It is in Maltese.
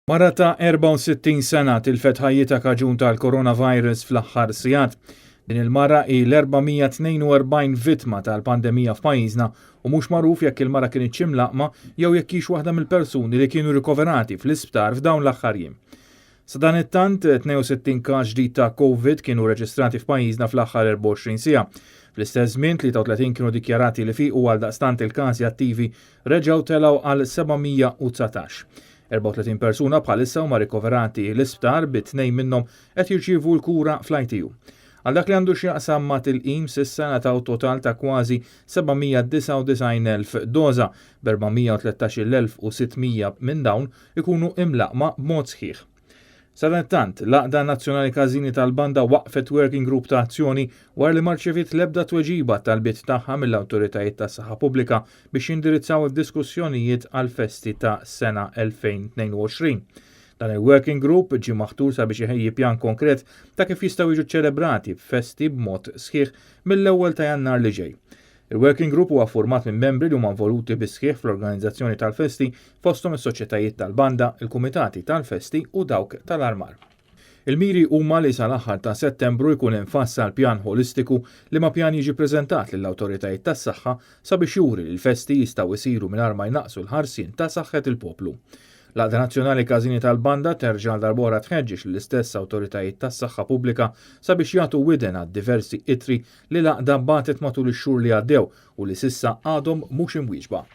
Mara ta' 64 sena tilfet ħajjitha kaġun tal-coronavirus fl-aħħar sigħat. Din il-mara hi l-442 vittma tal-pandemija f'pajjiżna u mhux magħruf jekk il-mara kinitx imlaqqma jew jekk hix waħda mill-persuni li kienu rikoverati fl-isptar f'dawn l-aħħar jiem. Sadanittant, 62 każ ġdid ta' Covid kienu reġistrati f'pajjiżna fl-aħħar 24 siegħa. Fl-istess żmien, 33 kienu dikjarati li fiequ għaldaqstant il-każi attivi reġgħu telgħu għal 719. 34 persuna bħalissa huma rikoverati l-isptar bi tnejn minnhom qed jirċievu l-kura fl-ITU. Għal dak li għandu x'jaqsam ma' tilqim s'issa ngħataw total ta' kważi 799,000 doża, b'413,600 minn dawn ikunu imlaqqma b'mod sħiħ. Sadanittant, l-Għaqda Nazzjonali Każini tal-Banda waqqfet Working Group ta' Azzjoni wara li ma rċeviet l-ebda tweġiba għat-talbiet tagħha mill-awtoritajiet tas-saħħa pubblika biex jindirizzaw id-diskussjonijiet għall-festi ta' sena 2022. Dan il-Working Group ġie maħtur sabiex iħejji pjan konkret ta' kif jistgħu jiġu ċċelebrati festi b'mod sħiħ mill-ewwel ta' Jannar li ġej. Il-Working Group huwa ffurmat minn membri li huma involuti bis-sħiħ fl-organizzazzjoni tal-festi fosthom is-soċjetajiet tal-banda, il-kumitati tal-festi u dawk tal-armar. Il-miri huma li sal-aħħar ta' Settembru jkun imfassal pjan ħolistiku liema pjan jiġi ppreżentat lill-awtoritajiet tas-saħħa sabiex juri li l-festi jistgħu jsiru mingħajr ma jnaqqsu l-ħarsien ta' saħħet il-poplu. L-Għaqda Nazzjonali Każini tal-Banda terġa' għal darb'oħra tħeġġeġ lill-istess awtoritajiet tas-saħħa pubblika sabiex jagħtu widen għad-diversi ittri li l-għaqda bagħtet matul ix-xhur li għaddew u li s'issa għadhom mhux imwieġba.